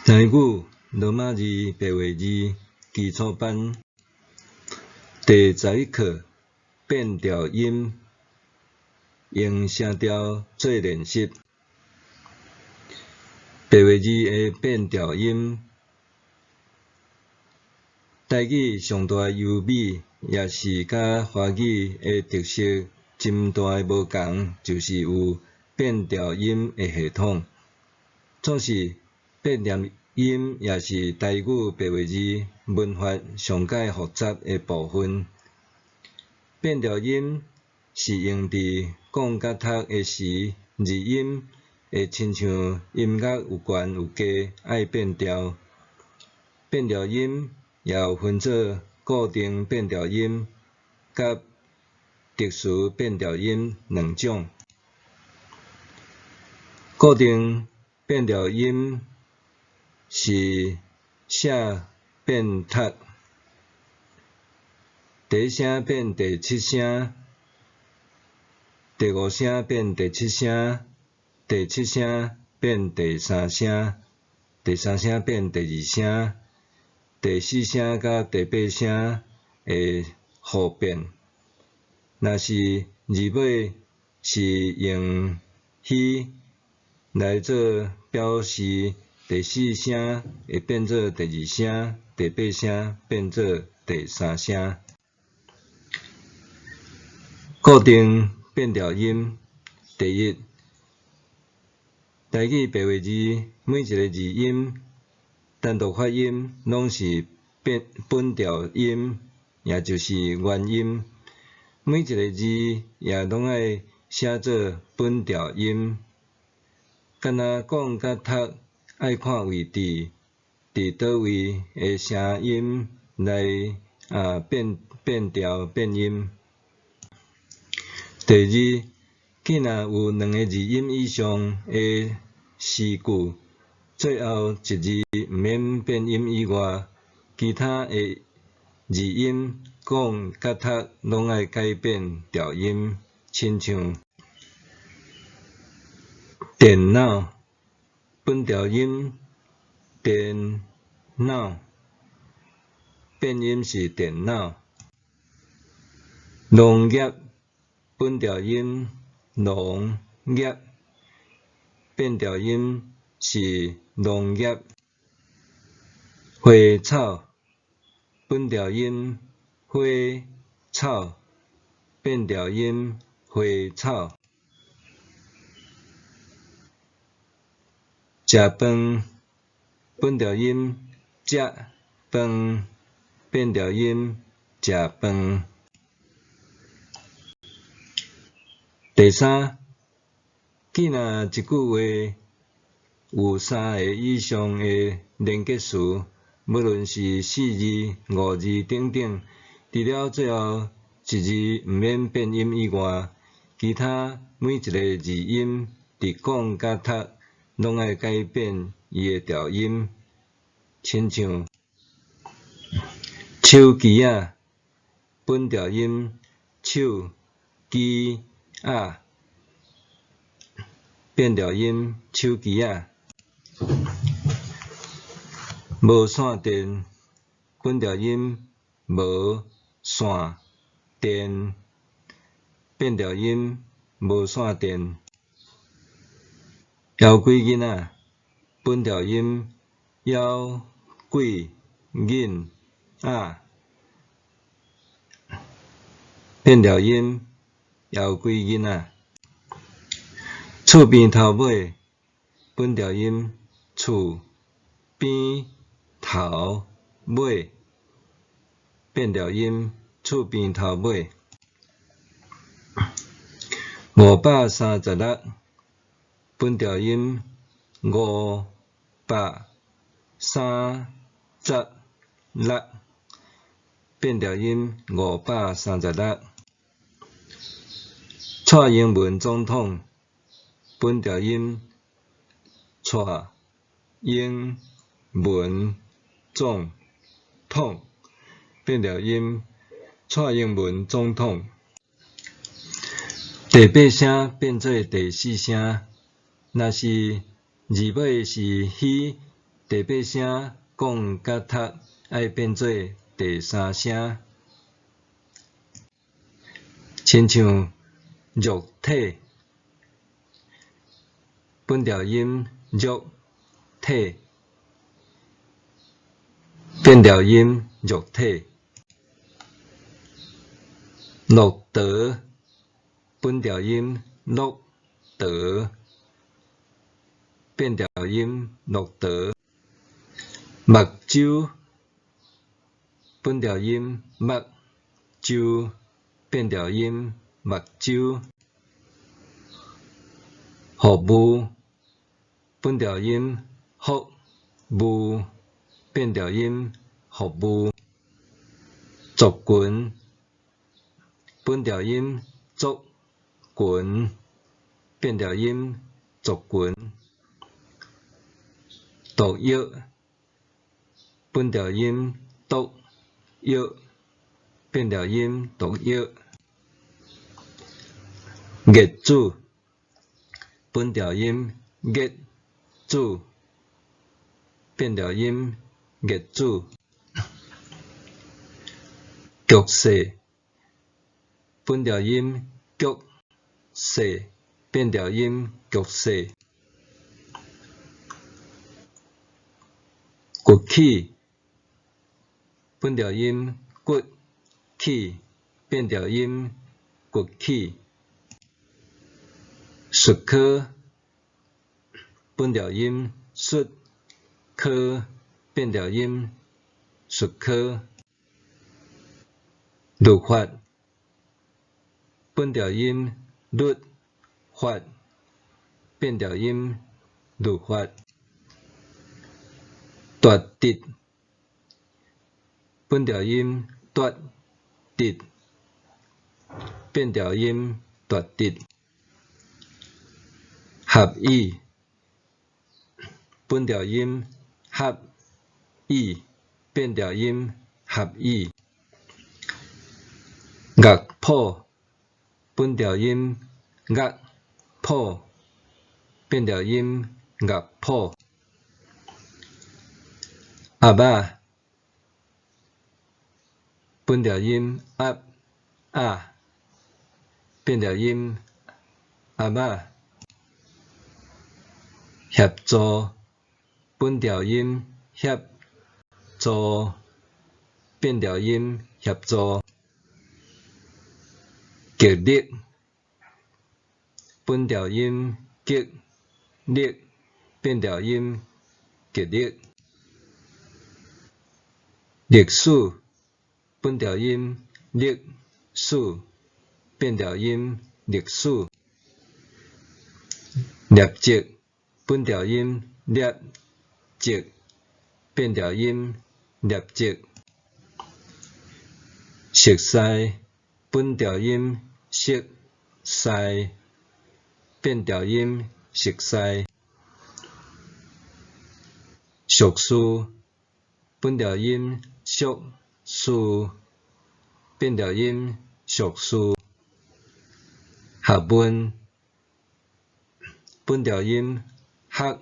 台語羅馬字白話字基礎班第十一課變調音，用聲調做練習。白話字的變調音，台語上大的優美，也是佮華語的特色真大的無仝，就是有變調音的系統。總是變調音也是台語白話字文法上蓋複雜的部分。變調音是用佇講佮讀的時，字音會親像音樂有懸有低，愛變調。變調音也有分做固定變調音佮特殊變調音兩種。固定變調音是寫變讀，第一聲變第七聲，第五聲變第七聲，第七聲變第三聲，第三聲變第二聲，第四聲佮第八聲會互變。若是字尾是用虛來做表示，第四聲會變做第二聲，第八聲變做第三聲。固定變調音，第一，台語白話字每一个字音單獨發音攏是變本調音，也就是原音。每一个字也攏愛寫做本調音。敢若講佮讀愛看位置，佇佗位的聲音來變變調變音。第二，既若有兩个字音以上的詩句，最後一字毋免變音以外，其他的字音講佮讀攏愛改變調音，親像電腦本調音電腦，變音是電腦。農業本調音農業，變調音是農業。花草本調音花草，變調音花草。食飯本調音食飯，變調音食飯。第三，既若一句話有三个以上的連結詞，無論是四字、五字等等，除了最後一字毋免變音以外，其他每一个字音佇講佮讀攏愛改變伊的調音，親像手機仔本調音手機仔，變調音手機仔。無線電本調音無線電，變調音無線電。枵鬼囡仔本調音枵鬼囡仔，變調音枵鬼囡仔。厝邊頭尾本調音厝邊頭尾，變調音厝邊頭尾。536本調音五百三十六，變調音五百三十六。蔡英文總統本調音蔡英文總統，變調音蔡英文總統。第八聲變做第四聲，若是字尾是虛，第八聲講佮讀愛變做第三聲。親像肉體，本調音肉體，變調音肉體。駱駝，本調音樂陀，變調音駱駝。目睭，本調音目睭，變調音目睭。服務，本調音福務，變調音服務。族群，本調音族群，變調音族群。毒藥，本調音毒藥，變調音毒藥。業主，本調音業主，變調音業主。局勢，本調音局勢，變調音局勢。崛起，本調音骨起，變調音崛起。術科，本調音術科，變調音術科。律法，本調音律法，變調音律法。奪得，本調音奪得，變調音奪得。合意，本調音合意，變調音合意。樂譜，本調音樂譜，變調音樂譜。鴨仔，本調音鴨仔，變調音鴨仔。協助，本調音協助，變調音協助。極力，本調音極力，變調音極力。歷史，本調音歷史，變調音歷史。立即，本調音立即，變調音立即。熟似，本調音熟似，變調音熟似。俗事，本調音俗事，變調音俗事。學問，本調音學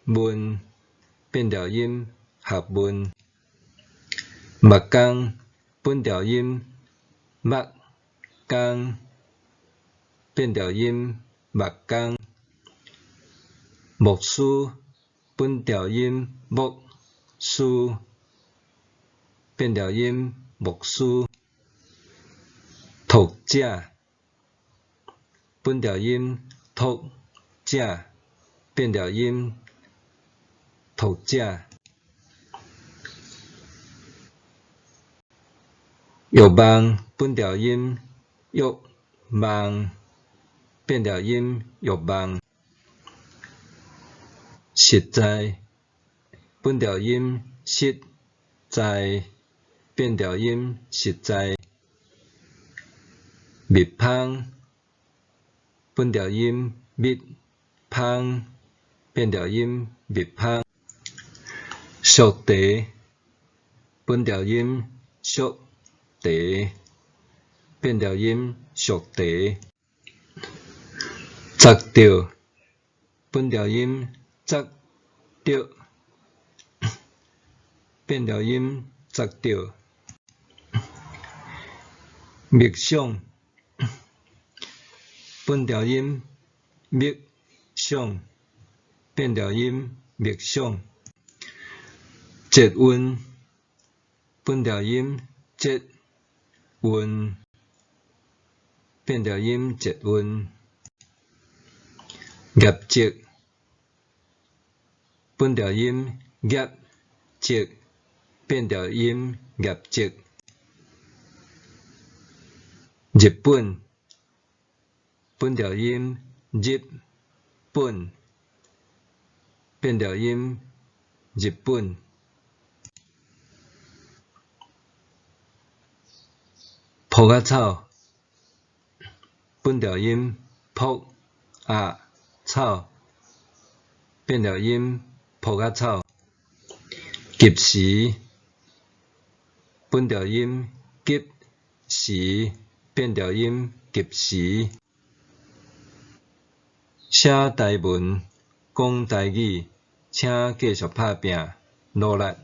問，變調音學問。木工，本調音木工，變調音木工。牧師，本調音牧師，變調音牧師。讀者，本調音讀者，變調音讀者。欲望，本調音欲望，變調音欲望。實在，本調音實在，變調音實在。蜜蜂，本調音蜜蜂，變調音蜜蜂。屬茶，本調音屬茶，變調音屬茶。鑿著，本調音鑿著，變調音雜著。默想，本調音默想，變調音默想。捷運，本調音捷運，變調音捷運。業績，本調音業績，變調音業績。日本，本調音日本，變調音日本。朴仔草，本調音朴仔草，變調音朴仔草。及時，本調音及時，變調音及時。寫台文，講台語，請繼續拍拚，努力。